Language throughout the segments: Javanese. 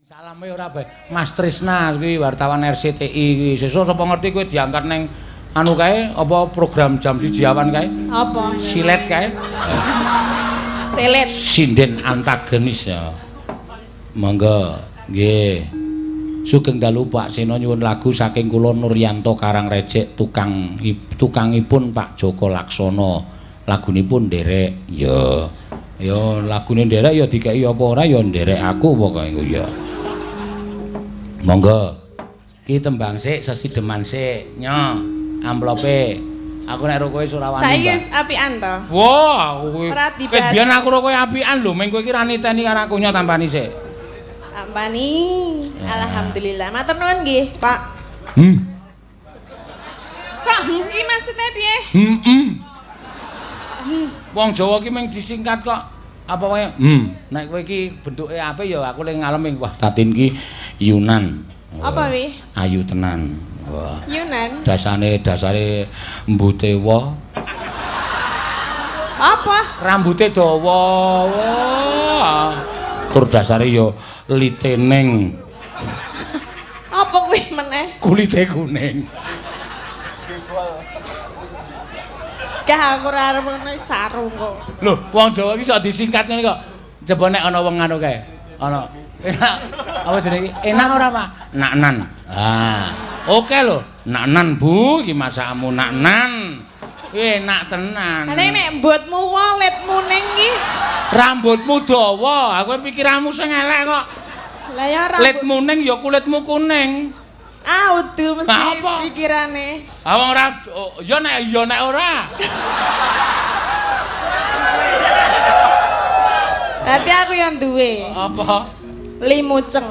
Salame ora bae. Mas Trisna kuwi wartawan RCTI kuwi. Sesuk sapa ngerti kowe diangkat ning anu kae apa program jam 1 awan kae? Apa? Silet kae. Silet. Sinden antagonis ya. Monggo. Nggih. Sugeng dalu Pak Seno nyuwun lagu saking kula Nuryanto Karangrejek tukangipun Pak Joko Laksono. Lagunipun nderek. Ya. Ya lagune nderek ya dikeki apa ora ya nderek aku pokoke ya. Monggo. Ki tembang sik sesideman sik. Nyo, amplope. Aku nek ro kowe ora wani. Saiki wis apian to? Wah, kowe. Ora dibahas. Biyen aku ro kowe apian lho, meng kowe iki ra niteni karo aku nyo tampani sik. Tampani. Alhamdulillah. Matur nuwun nggih, Pak. Kok iki maksudnya piye? Wong Jawa ki mung disingkat kok. Apa wae? Nek kowe iki bentuke apik ya aku le ngalem wah Tatin ki Yunan. Apa wi? Ayu tenan. Wah. Yunan. Dasare mbute wa. Apa? Rambute dawa. Wah. Tur dasare ya liteneng. Apa kuwi meneh? Kulite kuning. Gah aku ora arep ngono sarung kok. Lho, wong Jawa iki sok disingkat ngene kok. Coba nek ana wong anu kae. Ana. Enak. Apa jenenge? Enak ora, Pak? Naknan. Ah. Oke lho, naknan Bu, iki masakmu naknan. Enak tenan. Lah nek mbotmu waletmu ning iki. Rambutmu dawa, aku pikiranmu sing elek kok. Lah ya rambut. Letmu ning ya kulitmu kuning. Ah, udu mesti pikirane. Ah wong ora ya nek ora. Berarti aku yang duwe. Apa? Limuceng.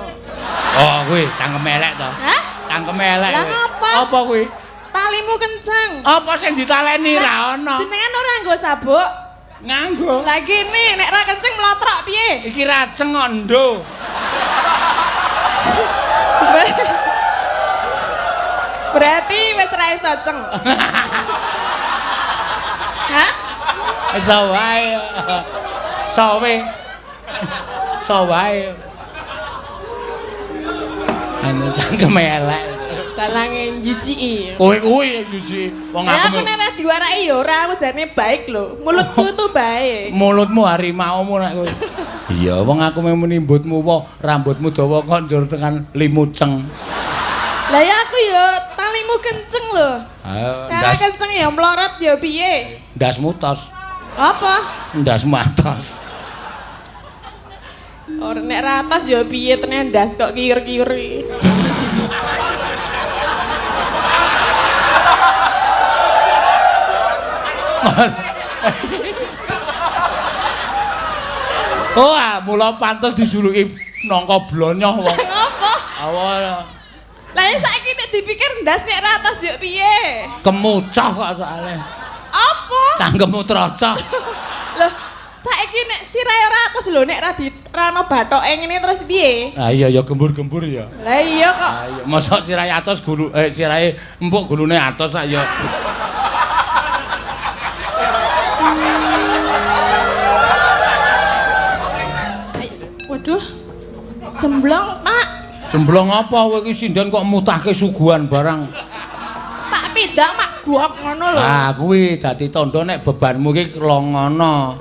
Oh, kuwi cangkeme elek to. Hah? Cangkeme elek. Lah ngapa? Apa kuwi? Talimu kenceng. Apa sing ditaleni ra ono? Jenengan ora nganggo sabuk? Nganggo. Lah kene nek ra kenceng mlotrok piye? Iki raceng kok ndo. Berarti wis ra iso ceng. Hah? Iso wae. Sowe. So wae. Anu cangkeme elek. Balange njijiki. Kowe kuwi jijiki. Wong aku nek ora diwaraki ya ora, aku jane baik lho. Mulutku tuh baik. Mulutmu harimaumu nek kowe. Iya, wong aku muni mbutmu wae, rambutmu dawa kok njur tekan limuceng. Lah ya aku ya talimu kenceng lho. Ayo, ndas kenceng ya mlorot ya piye? Ndasmu tos. Apa? Ndasmu atos. Ora nek ra atos ya piye tenan ndas kok kiur-kiur iki. Oh, mula pantes dijuluki nangka blonyoh wong. Ngopo? Awal. Lah ya saiki nek dipikir ndas nek ra atos yo piye? Kemucah kok soalé. Apa? Cangkemmu trocok. Loh, saiki nek sirahe ora atos lho nek ra di ra ono bathoke ngene terus piye? Ah iya ya gembur-gembur ya. Lah iya kok. Ah iya, mosok sirahe atos gulu sirahe empuk gulune atos sak ya. Waduh. Jemblong, Pak. Jemblong apa kowe iki sinden kok mutahke suguhan barang. Tak pidak mak buak ngono lho. Ah kuwi dadi tandha nek bebanmu iki longono.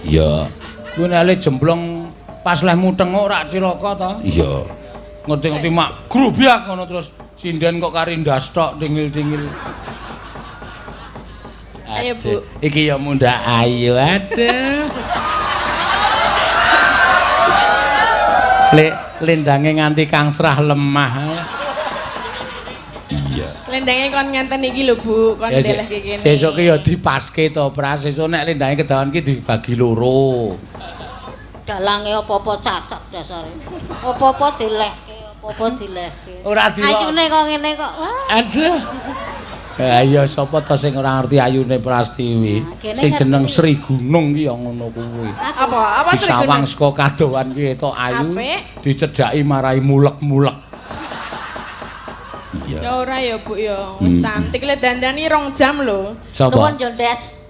Iya. Kuwi nek le jemblong pas lehmu tenguk rak cilaka to. Iya. Ngerti-ngerti mak grubyak ngono terus sinden kok kari ndas tok tingil-tingil. Ayo, Bu. Iki ya mundhak ayu aduh. Lendange nganti kangsrah lemah. Iya. Lendange kon ngenten iki lho, Bu, kon ndelehke kene. Sesuk ki ya dipaske to, Pras. Sesuk nek lendange kedawan ki dibagi loro. Dalange apa-apa cacat dasare. Apa-apa dilehke, apa-apa dilehke. Ora di ayune kok ngene kok. Wah. Aduh. Ayo sapa to sing ora ngerti ayune Prastiwi? Sing jeneng Sri Gunung ki ya ngono kuwi. Apa? Apa Sri Gunung? Disawang saka kadowan ki etok ayu, dicedhaki marai mulek-mulek. Iya. Ya ora ya, Bu ya. Wis cantik le dandani 2 jam lho. Nuwun yo, Ndes.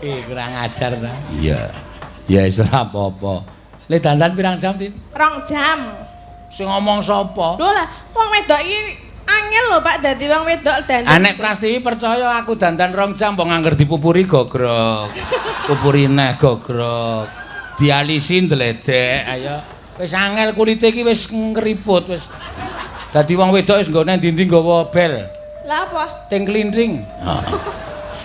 Kurang ajar ta. Iya. Ya wis ora apa-apa. Le dandan pirang jam, Tin? 2 jam. Sing ngomong sapa? Lho lah, wong wedok iki angel lho Pak dadi wong wedok dandan. Ah nek Prastiwi percaya aku dandan 2 jam wong angger dipupuri gogrok. Pupuri neh gogrok. Dialisi ndledek, ayo. Wis angel kulite iki wis ngriput wis. Dadi wong wedok wis nggone ndi-ndi nggawa bel. Lah apa? Ting klinting. Heeh.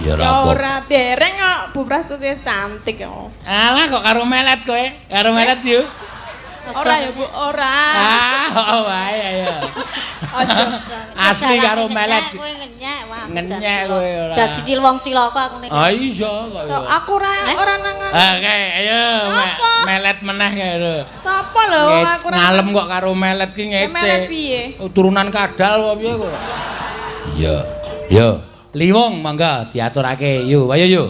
Ya ora Ya apa. ora dereng kok Bu Prastuti cantik kok. Alah kok karo melet kowe? Karo melet yo. Ora ya Bu, ora. Ah, oh wae ayo. Aja. Asli karo melet. Kowe ngenyek wah. Ngenyek kowe ora. Dadi cil wong cilaka aku nek. Ah iya kok. So, aku ora ora nang. Oke, ayo melet meneh kae lho. Sapa lho aku ora. Ngalem kok karo melet ki ngece. Melet piye? Turunan kadal apa piye kok? Iya. Yo. Liwung mangga diaturake yo, ayo yo.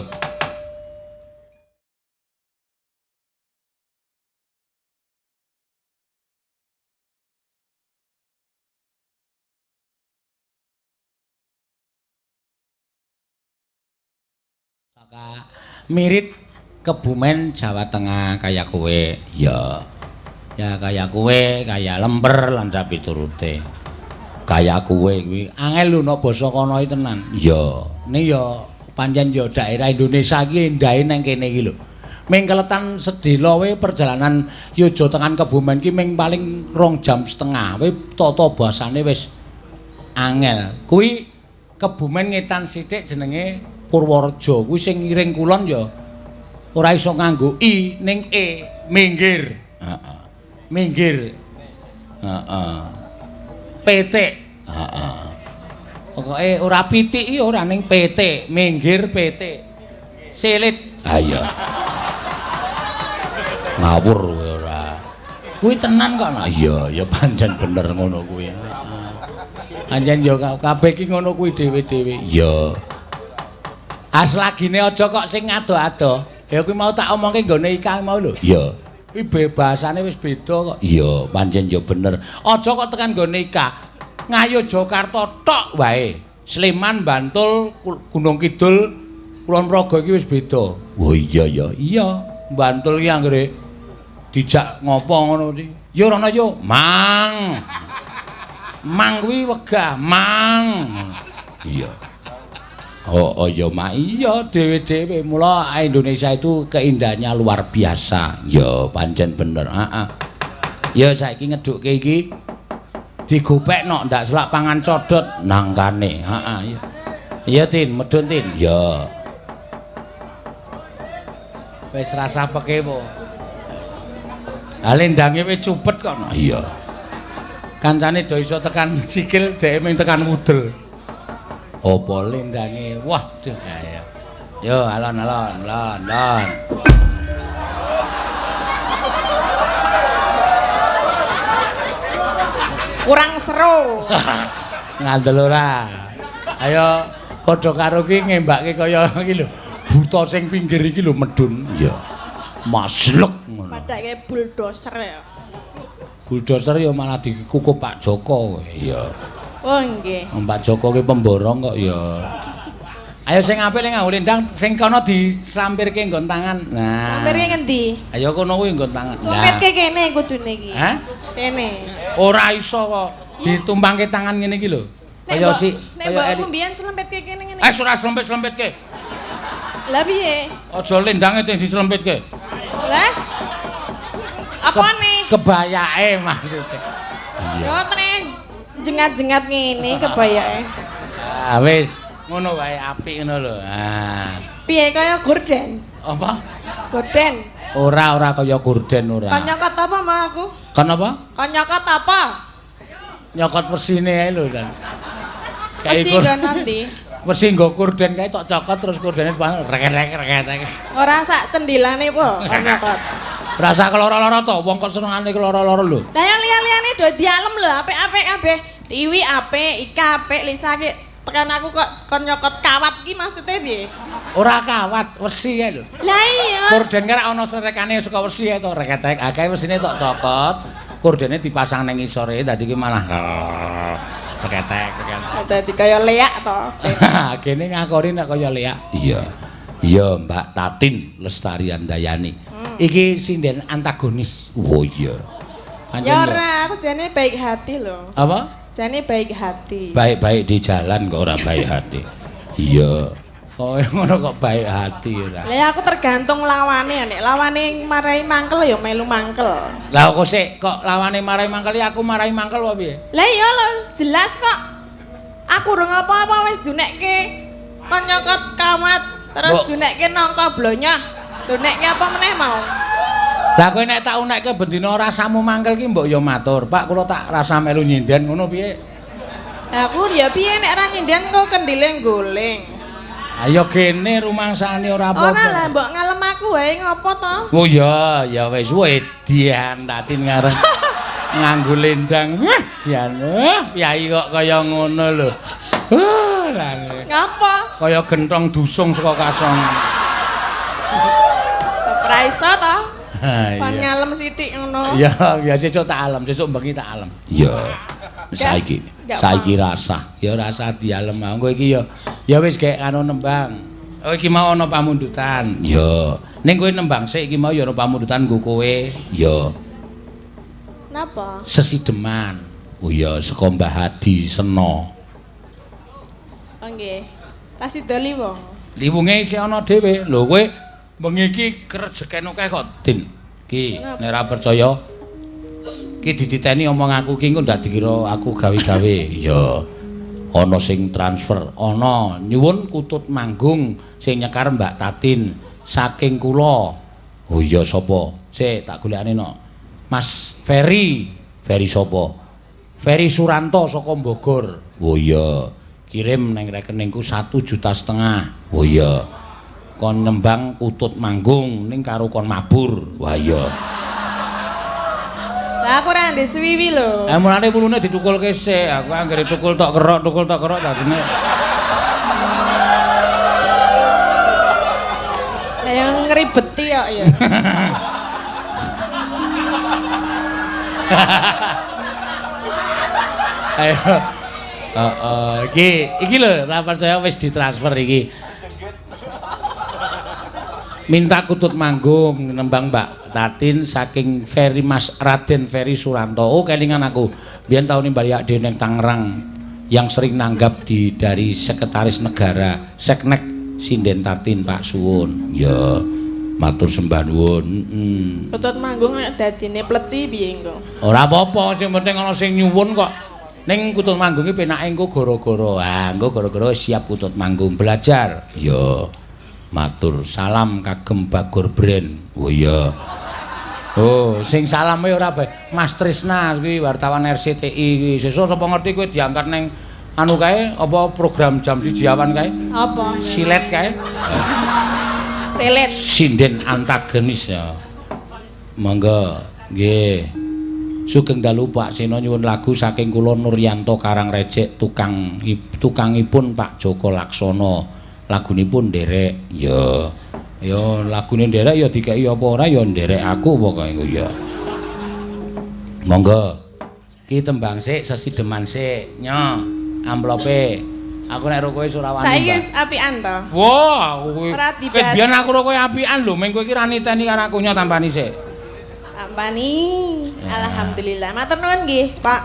Saka Mirit Kebumen Jawa Tengah kaya kowe. Ya. Ya kaya kowe, kaya lemper lan sapiturute. Kaya kowe kuwi angel lho nek basa kono iki tenan. Iya. Ning ya pancen ya daerah Indonesia iki endahe nang kene iki lho. Ming keletan sedhela we perjalanan Yojo tekan Kebumen ki ming paling 2,5 jam. We tata basane wis angel. Kuwi Kebumen ngetan sithik jenenge Purworejo. Kuwi sing ngiring kulon ya ora iso nganggo i ning e, minggir. Heeh. Minggir. Heeh. Pitik. Heeh. Pokoke ora pitik iki ora ning pitik, minggir pitik. Silit. Ha iya. Ngawur kowe ora. Kuwi tenan kok. Nah iya, ya pancen bener ngono kuwi. Pancen ya kabeh iki ngono kuwi dhewe-dhewe. Iya. Aslagine aja kok sing ado-ado. Ya kuwi mau tak omongke nggone Ika mau lho. Iya. Kuwi bahasane wis beda kok. Iya, pancen ya bener. Aja kok tekan nggone Ika. Ngayogyakarta tok wae. Sleman, Bantul, Gunung Kidul, Kulon Progo iki wis beda. Oh iya ya. Iya, Bantul iki anggere dijak ngopo ngono iki. Yo rono yo, mang. Mang kuwi wegah, mang. Iya. Oh, oh ya mak iya dhewe-dhewe. Mula Indonesia itu keindahannya luar biasa. Ya pancen bener. Heeh. Ya saiki ngedhukke iki digopekno ndak selak pangan codot nangkane. Heeh iya. Iya Tin, medhun Tin. Ya. Wis rasa pekewo. Ha lendange wis cupet kok. Iya. Kancane do iso tekan sikil, dheke mung tekan wudel. Apa lendange? Waduh, ya. Yo alon-alon, lon, lon. Kurang seru. Ngandel ora. Ayo padha karo ki ngembake kaya iki lho. Buta sing pinggir iki lho medun. Iya. Maslek ngono. Padake bulldozer ya. Bulldozer ya malah dikukup Pak Joko. Iya. Oh nggih. Pak Joko ki pemborong kok ya. Ayo sing apik ning nganggo lendang sing kono dislampirke nggon tangan. Nah. Slampirke ngendi? Ayo kono kuwi nggon tangan. Slampirke kene kudune iki. Hah? Kene. Ora iso kok ditumpangke tangan ngene iki lho. Kaya si nek mbokku mbiyen slempetke kene ngene. Eh ora slempet-slempetke. Lah piye? Aja lendange sing dislempetke. Lah? Apane? Kebayake maksudnya. Yo trene jengat-jengat ngene kebayake. Ah wis, ngono wae apik ngono lho. Ah. Piye kaya gorden? Apa? Gorden. Ora, ora kaya gorden ora. Kon nyokot apa mau aku? Kon apa? Kon nyokot apa? Nyokot wesine ae lho kan. Wesi nggo nanti. Wesi nggo gorden kae tok cokot terus gordene rek-rek rek. Ora sak cendilane po kon nyokot. Rasa keloro-loro to, wong kok senengane keloro-loro lho. Lah yang liya-liyane do dialem lho, apik-apik kabeh. Tiwi apik, Ika apik, Lisa ki tekan aku kok kon nyokot kawat ki maksudnya piye? Ora kawat, wesi kae lho. Lah iya. Gorden ki ana serekane saka wesi kae to, reketek. Akeh wesine tok cokot, gordene dipasang ning ngisore dadi ki malah reketek, reketek. Dadi kaya leak to. Gene ngakori nek kaya leak. Iya. Iya, Mbak Tatin Lestari Handayani. Iki sinden antagonis. Oh iya. Pancen. Ya ora, aku jane baik hati lho. Apa? Jane baik hati. Baik-baik di jalan kok ora baik hati. Iya. Kok ngono kok baik hati ora. Lah aku tergantung lawane, nek lawane marai mangkel ya melu mangkel. Lah kok sik kok lawane marai mangkel aku marai mangkel apa piye? Lah iya lho, jelas kok. Aku urung apa-apa wis dunekke kon nyokot kawat, terus dunekke nangka blonyah. Dunekke apa meneh mau? Lah kowe nek tak unekke bendina rasamu mangkel ki mbok ya matur, Pak kula tak rasa melu nyinden ngono piye? Lah aku ya piye nek ora nyinden kok kendile nggoling. Ayo gene rumangsane ora apa-apa. Ora lah mbok ngalem aku wae ngopo to? Oh iya, ya wis wedian Tatin ngareng nganggo lendang. Wah, jan. Piyai kok kaya ngono lho. Wah, ngapa? Kaya gentong dusung saka kasong. Ora iso to? Kon ngalem sithik ngono. Iya, ya sesuk tak alem, sesuk bengi tak alem. Iya. Saiki, saiki rasah. Ya rasah dialem engko iki ya. Ya wis gek anu nembang. Oh iki mau ana pamundutan. Ya. Ning kowe nembang sik iki mau ya ana pamundutan nggo kowe. Ya. Napa? Sesideman. Oh iya saka Mbah Hadi Sena. Oh nggih. Tasih doli wong. Liwunge isih ana dhewe. Lho kowe bengi iki krejeken akeh kok, Din. Ki nek ora percaya ki dititeni omong aku ki engko ndak dikira aku gawe-gawe. Iya. Ana sing transfer, ana nyuwun kutut manggung sing nyekar Mbak Tatin saking kula. Oh iya sapa? Sik tak golekane no. Mas Ferry. Ferry sapa? Ferry Suranto saka Bogor. Oh iya. Kirim nang rekeningku 1,5 juta. Oh iya. Kon nembang kutut manggung ning karo kon mabur. Wah iya. Lah aku ora ndek suwiwi lho. Mulane wulune dicukulke sik. Aku anggere cukul tok kerok dadine. Lah yang ngribeti kok ya. Ayo. Heeh, iki lho ora percaya wis ditransfer iki. Minta kutut manggung nembang Mbak Tatin saking Ferry Mas Raden Ferry Suranto. Oh kelingan aku. Biyen taun nimbali ade ning Tangerang yang sering nanggap di dari Sekretaris Negara Seknek Sinden Tatin Pak Suwun. Ya, matur sembah nuwun. Kutut manggung nek dadine pleci piye engko? Ora apa-apa, sing penting ana sing nyuwun kok. Ning kutut manggung iki penake engko gara-gara. Ah, engko gara-gara siap kutut manggung belajar. Ya. Matur salam kagem Bagor Brand. Oh iya. Oh, sing salame ora bae. Mas Trisna kuwi wartawan RCTI kuwi. Sesuk sapa ngerti kowe diangkat ning anu kae apa program jam 1 awan kae? Apa? Silet kae. Silet. Sinden antagonis ya. Monggo. Nggih. Sugeng dalu Pak Seno nyuwun lagu saking kula Nuryanto Karangrejek tukangipun Pak Joko Laksono. Lagunipun nderek. Ya. Ya lagune nderek ya dikeki apa ora ya nderek aku pokoke engko ya. Monggo. Ki tembang sik sesideman sik. Nyo, amplope. Aku nek ro kowe ora wani. Saiki wis apian to? Wah, aku kuwi. Biyen aku ro kowe apian lho, meng kowe iki ra niteni karo aku nyo tampani sik. Tampani. Alhamdulillah. Matur nuwun nggih, Pak.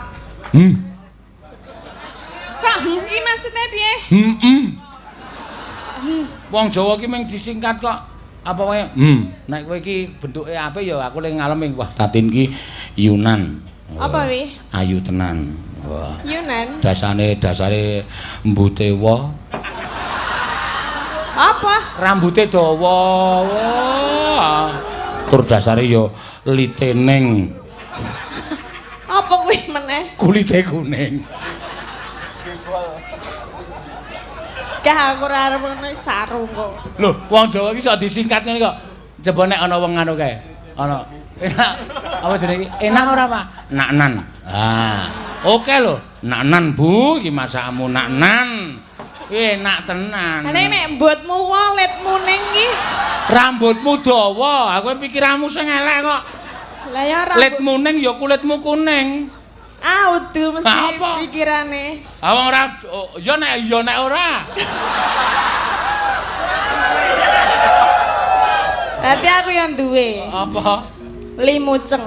Kok iki maksude piye? Wong Jawa ki mung disingkat kok. Apa wae? Nek kowe iki bentuke apik ya aku le ngalem wah Tatin ki Yunan. Apa wi? Ayu tenan. Wah. Yunan. Dasare mbute wa. Apa? Rambute dawa. Wah. Tur dasare ya liteneng. Apa kuwi meneh? Kulite kuning. Gah aku ora arep ngono sarung kok. Lho, wong Jawa iki sok disingkat ngene kok. Coba nek ana wong anu kae. Ana enak apa jenenge iki? Enak ora, Pak? Naknan. Ah, oke lho. Naknan, Bu, iki masakmu naknan. Enak tenan. Lah nek mbutmu waletmu ning iki. Rambutmu dawa, aku pikiranmu sing elek kok. Lah ya rambut. Letmu ning ya kulitmu kuning. Ah, udu mesti pikirane. Ah wong ora ya nek ora. Berarti aku yang duwe. Apa? Limuceng.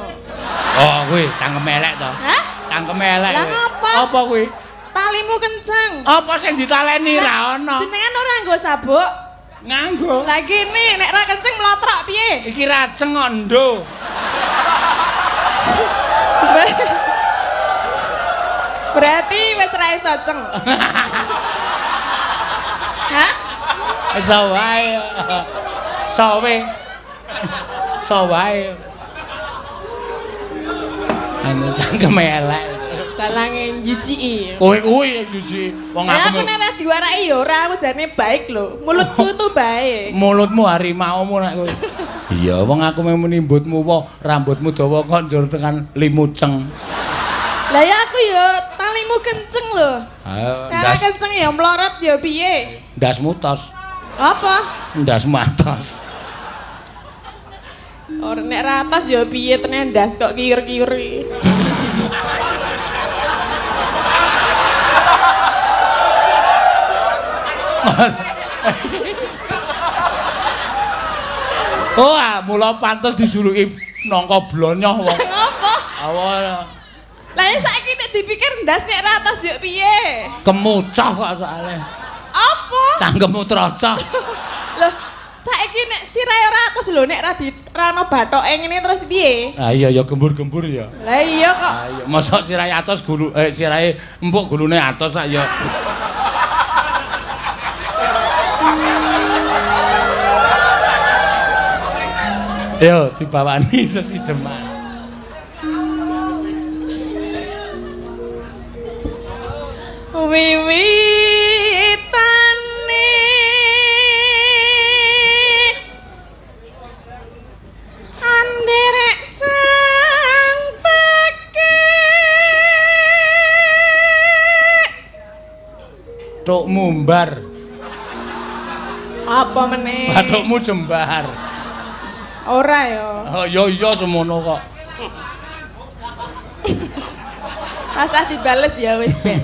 Oh, kuwi cangkem elek to. Hah? Cangkem elek. Lah kuwi. ngapa? Apa kuwi? Talimu kenceng. Apa sing ditaleni ra ono? Jenengan ora nggo sabuk. Nganggo. Lah gini nek ra kenceng mlotrok piye? Iki raceng kok ndo. Berarti wis ra iso ceng. Hah? Iso wae. Sowe. So wae. Anu cangkem elek. Balange njijiki. Kowe kuwi jijik. Wong Ya aku nek ora diwaraki ya ora, aku jane baik lho. Mulutku tuh baik. Mulutmu harimaumu nek kowe. Iya, wong aku mung muni mbutmu wae, rambutmu dawa kok njur tekan limuceng. Lah ya aku ya talimu kenceng lho. Ayo, Nek kenceng ya mlorot ya piye? Ndasmu tos. Apa? Ndasmu atos. Ora nek ra atas ya piye tenan ndas kok kiur-kiur iki. Oh, mula pantes dijuluki nangka blonyoh wong. Ngopo? Awa. Lah ya saiki nek dipikir ndas nek ra atas yo piye? Kemucoh kok soalé. Apa? Cangkemmu trocoh. Loh, saiki nek sirahe ora atas lho nek ra di ra ono bathoke ngene terus piye? Ah iya ya gembur-gembur ya. Lah iya kok. Ah iya, mosok sirahe atos gulu sirahe empuk gulune atos lak ya. Yo dibawani sesideman. Wiwitane anderek sang pekek. Bathukmu mbar. Apa meneh? Bathukmu jembar. Ora ya. Oh iya iya semono kok. Rasah dibales ya wis ben.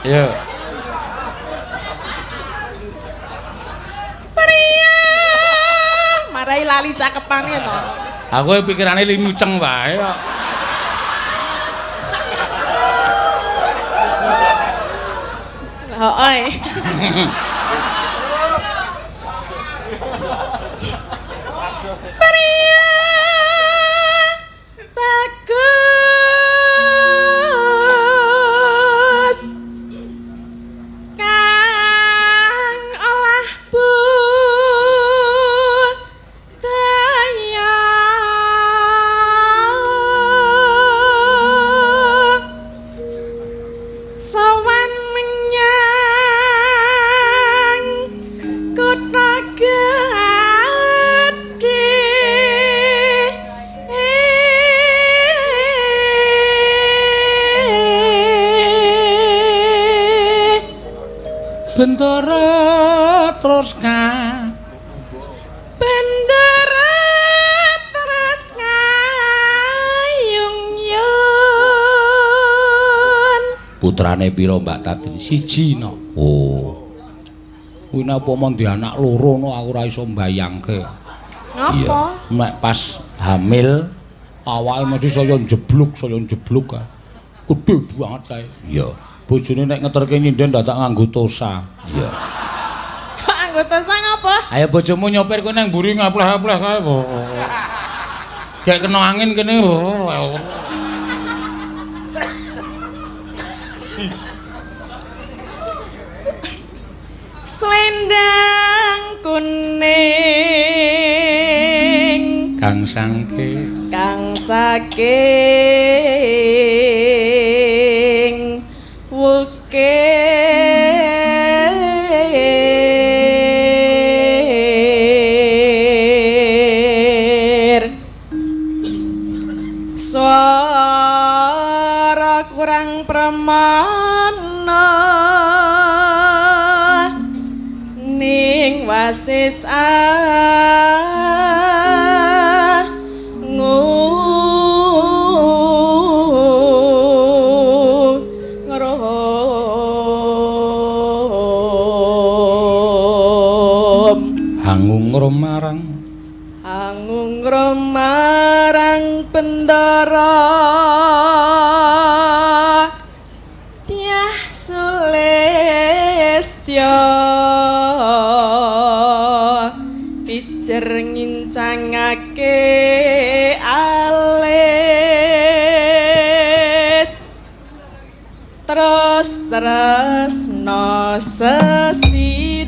Yo. Priya, marai lali cakepane to. Aku pikirane limuceng wae kok. Heeh. Priya bagus kang olah budaya sowan menyang kutha gedhe. Bendara terus ka Bendara terus ngayung yun. Putrane pira Mbak Tatin? Siji no. Oh. Kuwi nek upama ndek anak loro no aku ora iso mbayangke. Ngapa? Nek pas hamil awake mesti saya njebluk kae. Gedhe banget kae. Iya. Bojone nek ngeterke nyinden dadak nganggo tosa. Iya. Kok nganggo tosa ngapa? Ayo bojomu nyopir kowe nang mburi ngapleh-apleh kae. Gek kena angin kene. Selendang kuning kang sangke kang saking wukir swara kurang pramana ning wasis Bendara Dyah Sulistya pijer ngincangake alis terus tresna sesideman.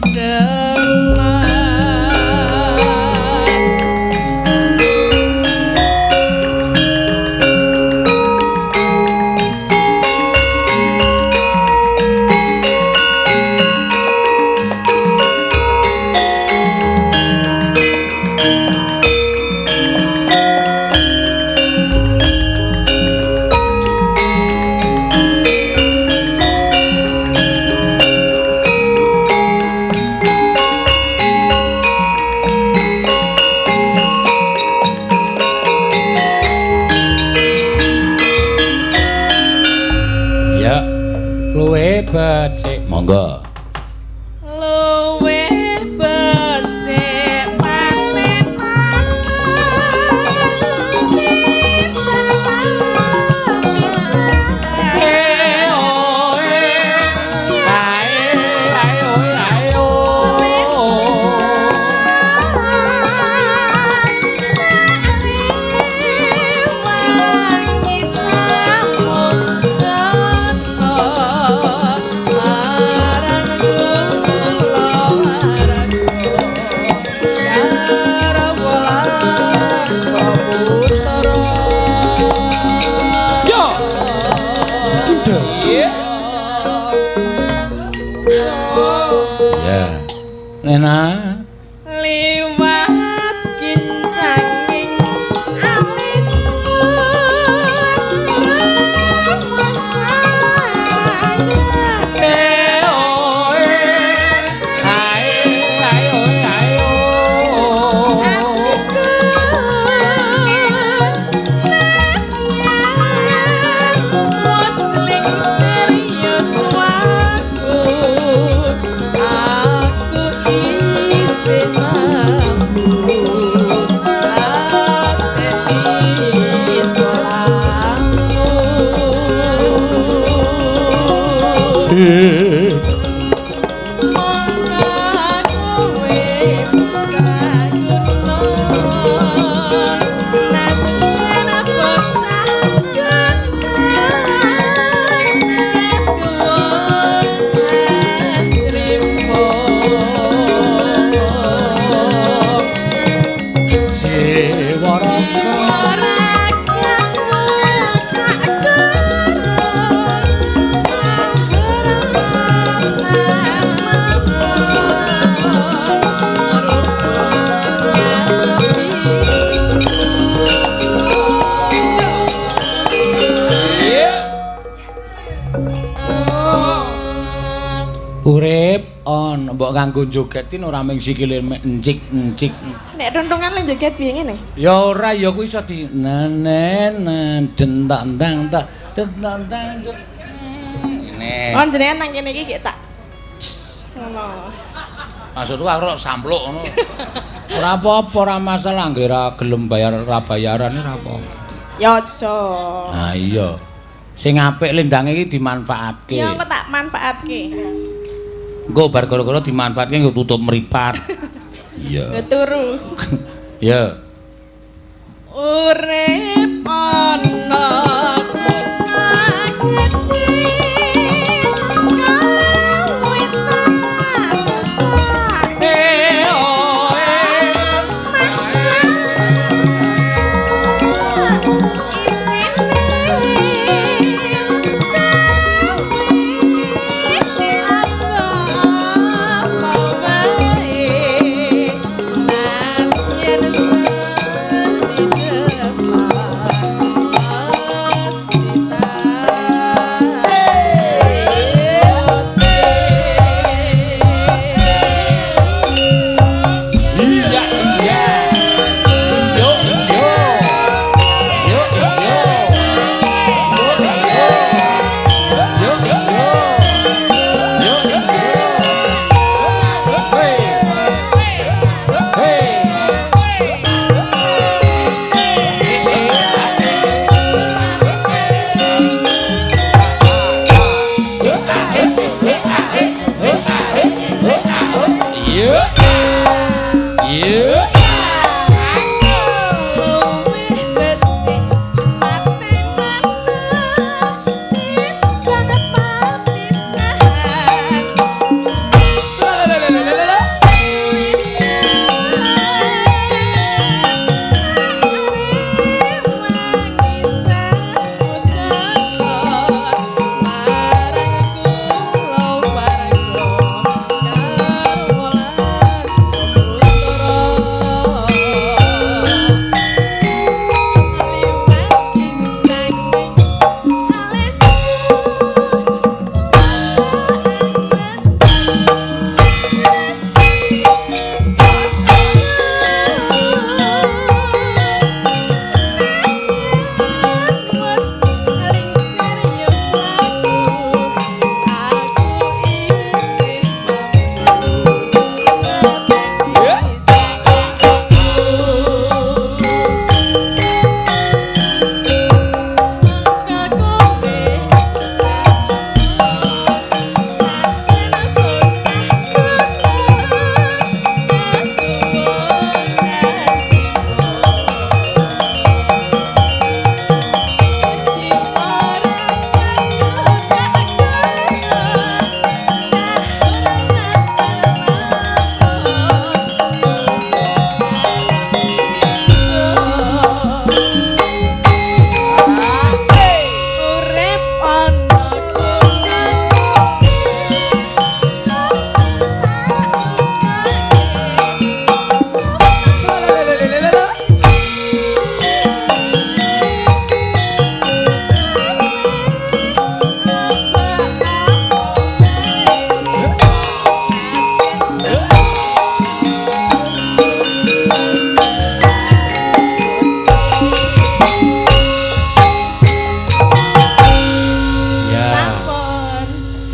Becik monggo luwih becik panen Nena liwat kincanging alis Mbok kanggo jogetin ora mung sikile encik-encik. Nek tuntungan le joget piye ngene? Ya ora ya kuwi iso di nenen dentak ndang tak dentak ndang. Ngene. Oh jenengan nang kene iki tak ngono. Maksudku aku rok sampluk ngono. Ora apa-apa ora masalah nggih ora gelem bayar ora bayaran ora apa-apa. Ya aja. Ha iya. Sing apik lendange iki dimanfaatke. Ya engko tak manfaatke. Engko bar gara-gara dimanfaatke nggo tutup mripat. Iya. Nggo turu. Ya. Urip ana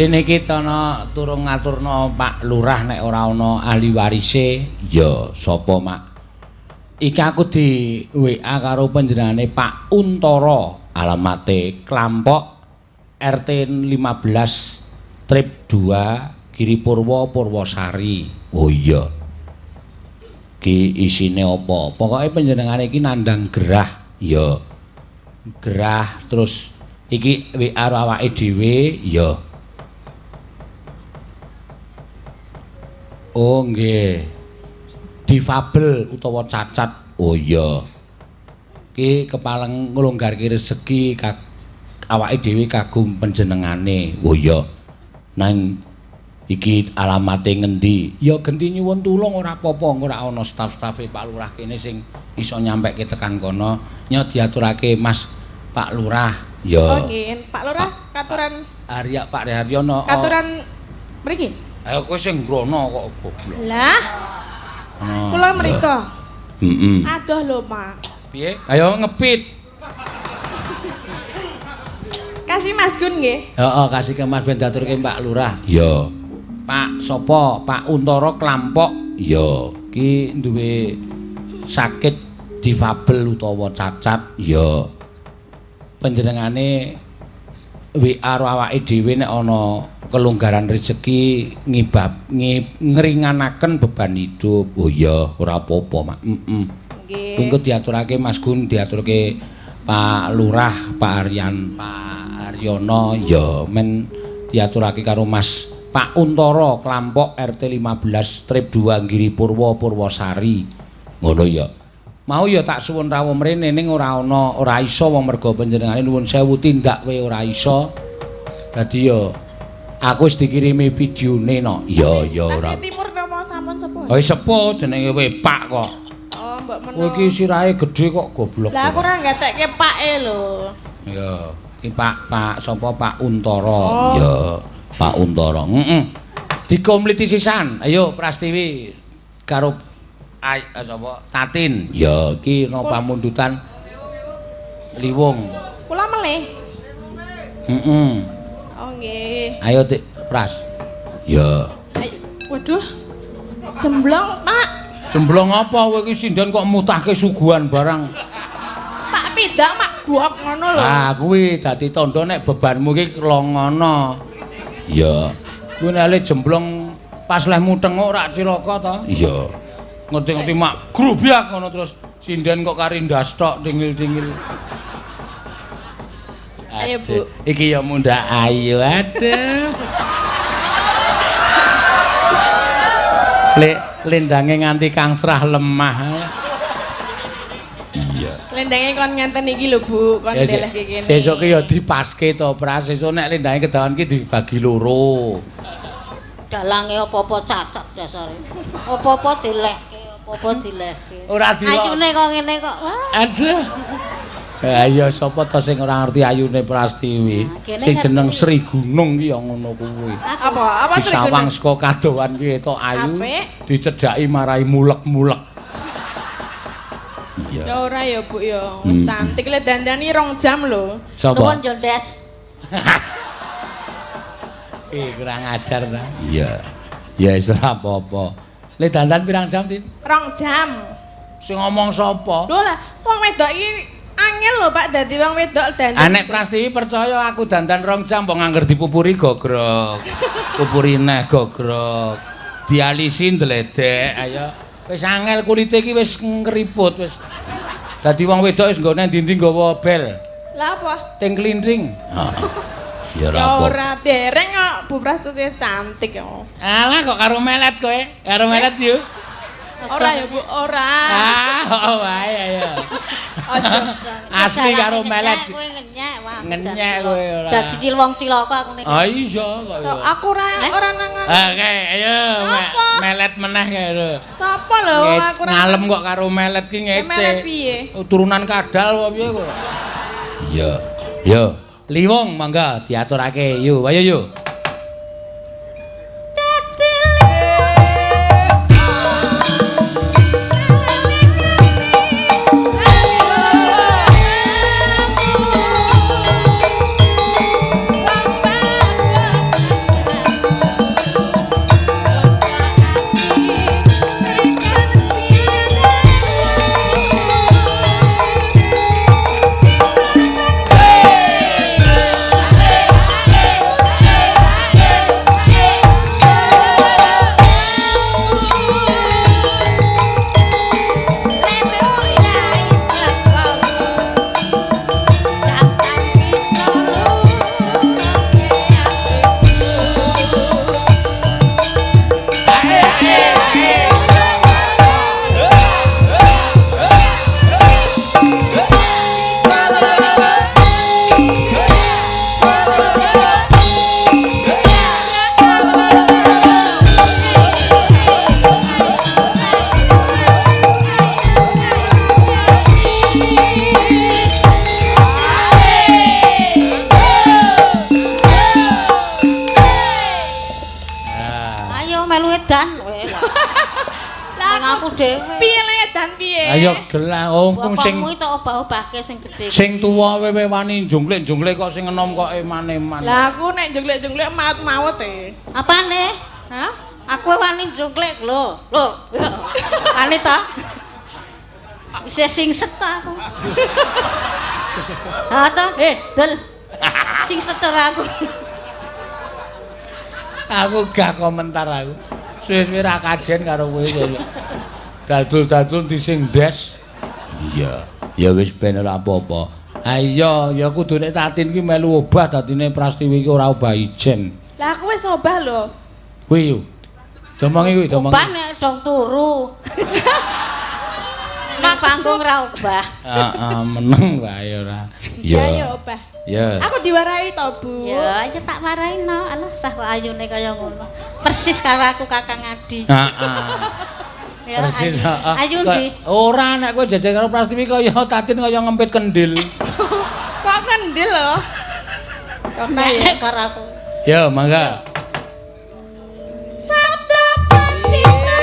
Dene iki ana turung ngaturna Pak Lurah nek ora ana ahli warise. Ya, sapa, Mak? Iki aku di WA karo panjenengane Pak Untara, alamate Klampok RT 15 Trip 2 Giri Purwo Purwosari. Oh iya. Ki isine apa? Pokoke panjenengane iki nandhang gerah. Ya. Gerah terus iki WA awake dhewe, ya. Oh nggih. Difabel utawa cacat. Oh iya. Ki kepaleng nglonggarke rezeki awake dhewe kagum panjenengane. Oh iya. Nang iki alamate ngendi? Ya genti nyuwun tulung ora apa-apa, ora ana staf-stafe Pak Lurah kene sing iso nyampekke tekan kono. Nyo diaturake Mas Pak Lurah. Ya. Oh nggih, Pak Lurah katuran Arya Pak Haryono. Katuran mriki. Ayo kowe sing ngrono kok goblok. Lah. Kula mriko. Heeh. Adoh lho, Pak. Piye? Ayo ngepit. Kasih Mas Gun nggih. Heeh, kasih ke Mas ben diaturke Pak Lurah. Ya. Pak sapa? Pak Untara Klampok. Ya. Ki duwe sakit difabel utawa cacat. Ya. Panjenengane WA karo awake dhewe nek ana kelonggaran rezeki ngibab ngringanaken beban hidup. Oh iya, ora apa-apa, Mak. Heeh. Nggih. Tunggu diaturake Mas Gun, diaturke Pak Lurah, Pak Aryan, Pak Haryono, ya men diaturake karo Mas Pak Untara Klampok RT 15 Trip 2 Giri Purwo Purwosari. Ngono ya. Mau ya tak suwun rawuh mrene ning ora ana, ora iso wong merga panjenengane nuwun sewu tindak kowe ora iso. Dadi ya aku wis dikirimi videone no. Ya ya ora. Timur napa sampun sepuh? Oh sepuh jenenge kowe Pak kok. Oh mbok menawa. Kowe iki sirahe gedhe kok goblok. Lah aku ora nggatekke Pake lho. Ya, iki Pak Pak sapa Pak Untara. Oh. Ya, Pak Untara. Heeh. Dikompliti sisan. Ayo Prastiwi karo sapa Tatin. Ya, iki ana pamundutan Liwung. Kula melih. Heeh. Oh nggih. Ayo Dik Pras. Ya. Ayo. Waduh. Jemblong, Pak. Jemblong apa kowe iki sinden kok mutahke suguhan barang. Tak pidak mak buak ngono lho. Ah, kuwi dadi tandha nek bebanmu iki longono. Iya. Kuwi nek le jemblong pas lehmu tenguk rak cilaka to. Iya. Ngerti-ngerti mak grubyak ngono terus sinden kok kari ndas tok dingil-dingil. Ayo Bu. Iki ya mundhak ayu aduh. Lendange nganti kangsrah lemah. Iya. Lendange kon ngenten iki lho Bu, kon ndelehke kene. Sesuk ki ya dipaske to, Pras. Sesuk nek lendange kedawan ki dibagi loro. Dalange apa-apa cacat dasare. Apa-apa dilehke, apa-apa dilehke. Ora dilok. Ayune kok ngene kok. Wah. Aduh. Ayo sapa to sing ora ngerti ayune Prastiwi? Sing jeneng Sri Gunung ki ya ngono kuwi. Apa? Apa Sri Gunung? Disawang saka kadohan ki etok ayu, dicedhaki marai mulek-mulek. Iya. Ya ora ya Bu ya, cantik le dandani 2 jam lho. Sapa? Nuwun yo, Des. Ih, kurang ajar ta. Iya. Ya wis ora apa-apa. Le dandan pirang jam, Tin? 2 jam. Sing ngomong sapa? Lho lah, wong wedok iki angel lho Pak dadi wong wedok dandan. Ah nek Prastiwi percaya aku dandan 2 jam mbok ngangger dipupuri gogrok. Pupuri neh gogrok. Dialisi ndledek ayo. Wis angel kulite iki wis ngriput wis. Dadi wong wedok wis nggone ndi-ndi nggawa bel. Lah apa? Ting klintring. Heeh. Ya ora Ya apa. ora dereng kok Bu Prastiwi cantik kok. Alah kok karo melet kowe? Karo melet yo. Ora ya Bu, ora. Ah, oh wae ayo. Aja. Asli karo melet. Kowe ngenyek wah. Ngenyek kowe ora. Dadi cil wong cilaka aku nek. Ah iya kok. So, aku ora ora nang. Oke, ayo melet meneh kae lho. Sapa lho aku ora ngalem kok karo melet ki ngece. Melet piye? Turunan kadal apa piye kok? Iya. Yo, Liwung mangga diaturake. Yo, ayo yo. Wong Aku dhewe. Piye le edan piye? Ayo gelah wong sing bapakmu tok obah-obahke sing gedhe. Sing tuwa wewe wani jungklik-jungklik kok sing enom kok eman-eman. Lah aku nek jungklik-jungklik maut-maut e. Apane? Hah? Aku wani jungklik lho. Lho. Wani ta? Isih singset ta aku. Ha ta? Dul. Singset ora aku. Aku gak komentar aku. Suwe-suwe ra kajen karo kowe. Dadul-dadul di sing des. Iya. Ya wis ben ora apa-apa. Ha iya, ya kudu nek Tatin ki melu obah dadine Prastiwi ki ora obah ijen. Lah aku wis obah lho. Kuwi yo. Domongi kuwi, domongi. Obah nek dong turu. Mak panggung ra obah. Heeh, meneng wae ora. Ya ya obah. Ya. Aku diwarahi to, Bu. Ya, ya tak warahi no. Alah cah kok ayune kaya ngono. Persis karo aku Kakang Adi. Heeh. Persis, heeh. Ayu ndi? Ora nek kowe jajal karo Prastiwi kaya Tatin kaya ngempit kendil. Kok kendil lho? Kok nek karo aku. Ya, mangga. Sabda pandita.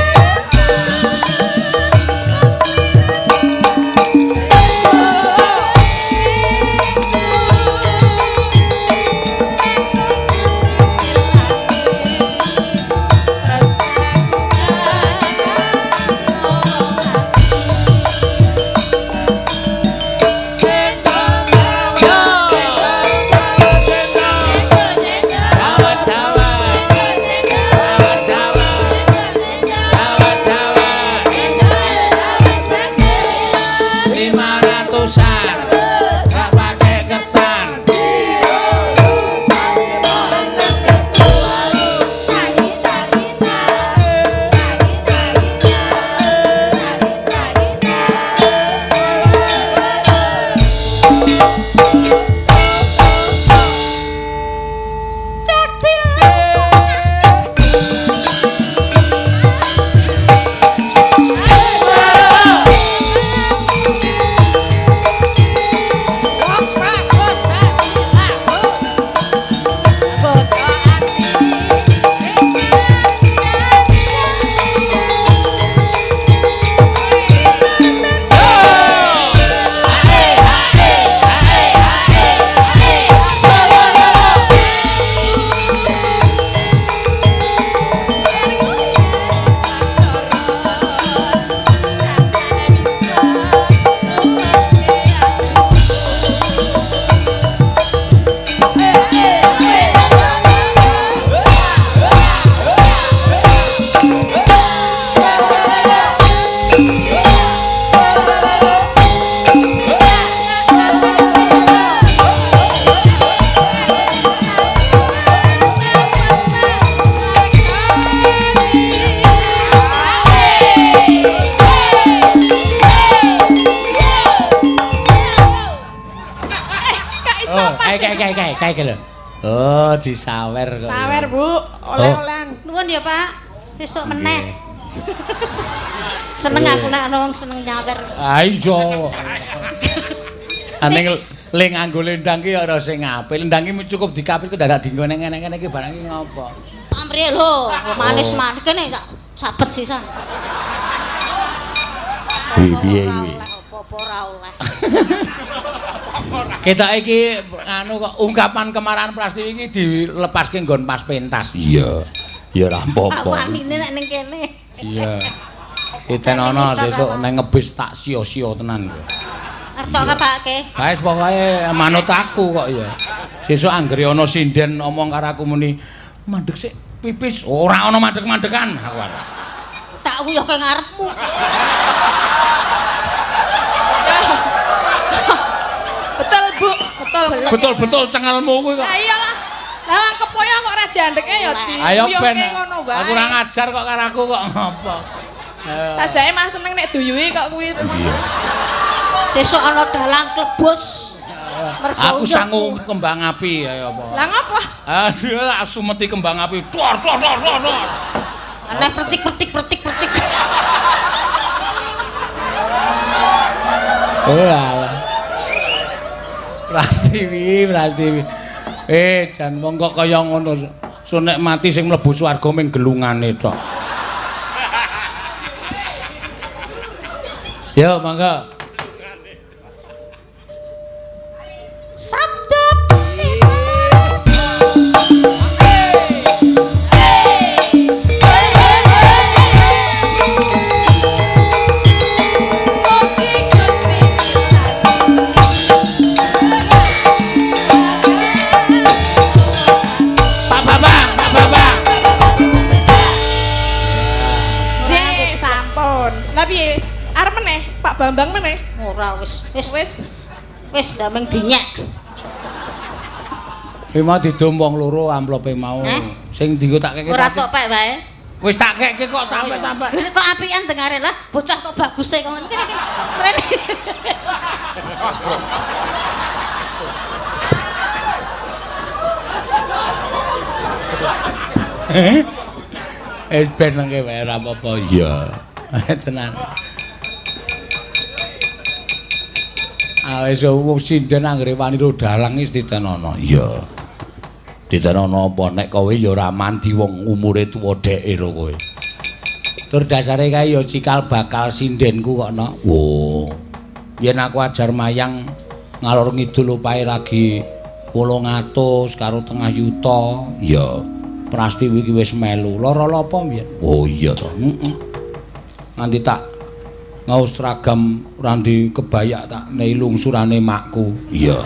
Kae lho. Oh, disawer kok. Sawer, Bu. Oleh-olehan. Nuwun ya, Pak. Besok meneh. Seneng aku nek ana wong seneng nyawer. Ah iya. Aning le nganggo lendang ki ora sing apik. Lendang ki cukup dikapit kok dadak dienggo nang ngene-ngene iki barang iki ngopo? Pamrih lho, manis-manis kene tak sabet sisan. Piye kuwi? Apa-apa ora oleh. Ketok iki anu kok ungkapan kemarahan Prastiwi iki dilepaske nggon pas pentas. Iya. Ya ora apa-apa. Wanine nek ning kene. Iya. Ditenono sesuk nang ngebis tak sia-sia tenan kowe. Artok kapake. Wis pokoke manut aku kok ya. Sesuk anggere ana sinden omong karo aku muni mandek sik pipis, ora ana mandek-mandekan aku arep. Tak uyuhke ngarepmu. Betul, Bu. Betul. Betul-betul cengelmu kuwi kok. Lah iyalah. Lah kepoyo kok ora diandeke ya diuyuhke ngono wae. Aku ora ngajar kok karo aku kok ngopo. Sajake mah seneng nek duyuhi kok kuwi. Iya. Sesuk ana dalang klebus. Aku sangu kembang api ayo apa. Lah ngopo? Aduh, tak sumeti kembang api. Dor dor dor dor. Aneh pertik pertik pertik pertik. Oh alah. Prastiwi, Prastiwi. Jan wong kok kaya ngono. Sunek mati sing mlebu swarga ming gelungane tok. Yo mangga. Sabda Pak Bambang, Pak Bambang. Nggih, sampun. Lah piye? Arep meneh, Pak Bambang meneh. Ora wis wis Wis. wis ndameng dinyek. Kuwi mau didum wong loro amplope mau. Hah? Sing dienggo tak keke. Ora tok pek wae. Wis tak keke kok tampek-tampek. Ini kok apian dengare lah, bocah kok baguse kok ngene iki. Mrene. Eh ben nangke wae ora apa-apa. Iya. Tenan. Ah wis wong sinden anggere wani ro dalang wis ditenono. Iya. Ditenono apa nek kowe ya ora mandi wong umure tuwa dheke lho kowe. Tur dasare kae ya cikal bakal sindenku kok no. Wo. Yen aku ajar mayang ngalor ngidul opahe lagi 800 karo tengah yuta. Iya. Prastiwi iki wis melu. Lara apa mbiyen? Oh iya to. Heeh. Nganti tak ngaos seragam randi kebayak tak nei lungsurane makku. Iya.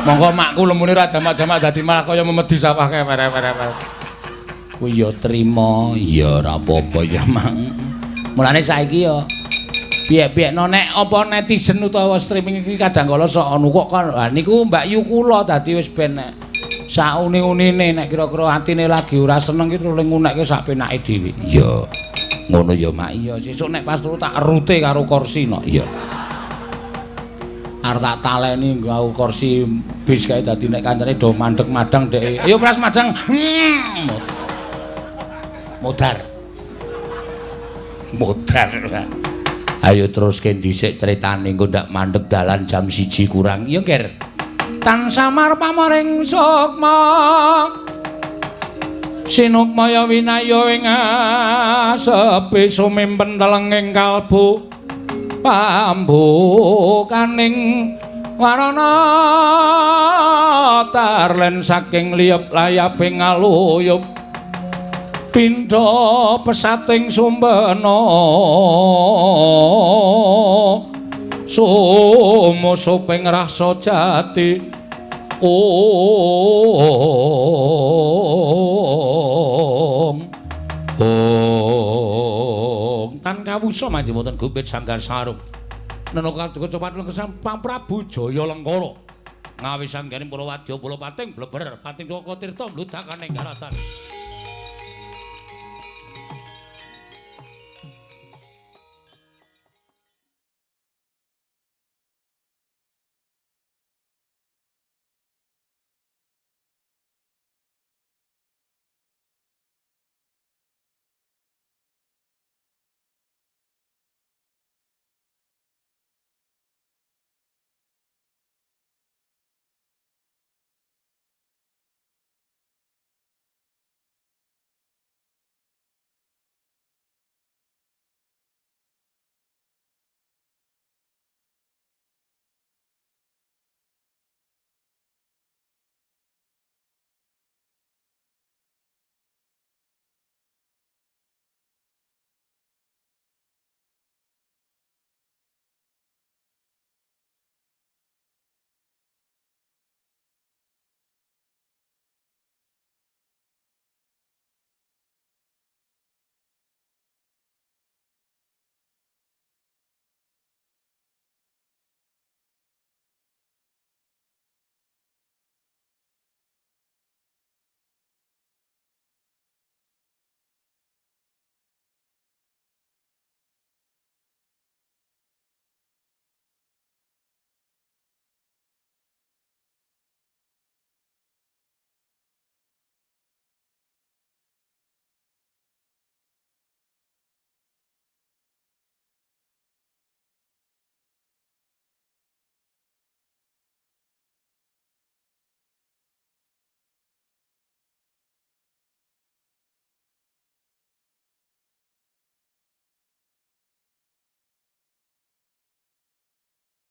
Monggo makku lemune ra jamak-jamak dadi malah kaya memedi sawah kae were-were. Kuwi ya trima. Iya ora apa-apa ya Mang. Mulane saiki ya piye-piyekno nek apa netizen utawa streaming iki kadang kala sok anu kok kan. Ha niku Mbak Yu kula dadi wis ben nek sauni-unine nek kira-kira atine lagi ora seneng ki terus ngunekke sak penake dhewe. Iya. Ngono ya Mak. Iya, sesuk nek pas turu tak rute karo kursi no. Iya. Arep tak taleni nggawa kursi bis kae dadi nek kancane do mandeg-madang dhek. Ayo pras madang. Modar. Modar. Ayo teruske dhisik critane engko ndak mandeg dalan jam 1 kurang. Iya, Ger. Tan samar pamoring sukma. Sinukmaya winaya ing asepi sumimpen telenging kalbu pambukaning warana tarlen saking liyep layaping aluyup pindha pesating sumbena sumusuping rasa jati. Ong ong tan kawusa manjing wonten gumpit sanggar sarung nenoka copat lengkesan Pang Prabu Jaya Lengkara ngawisanggane para wadya para pating bleber pating Jaka Tirta mludakaning daratan.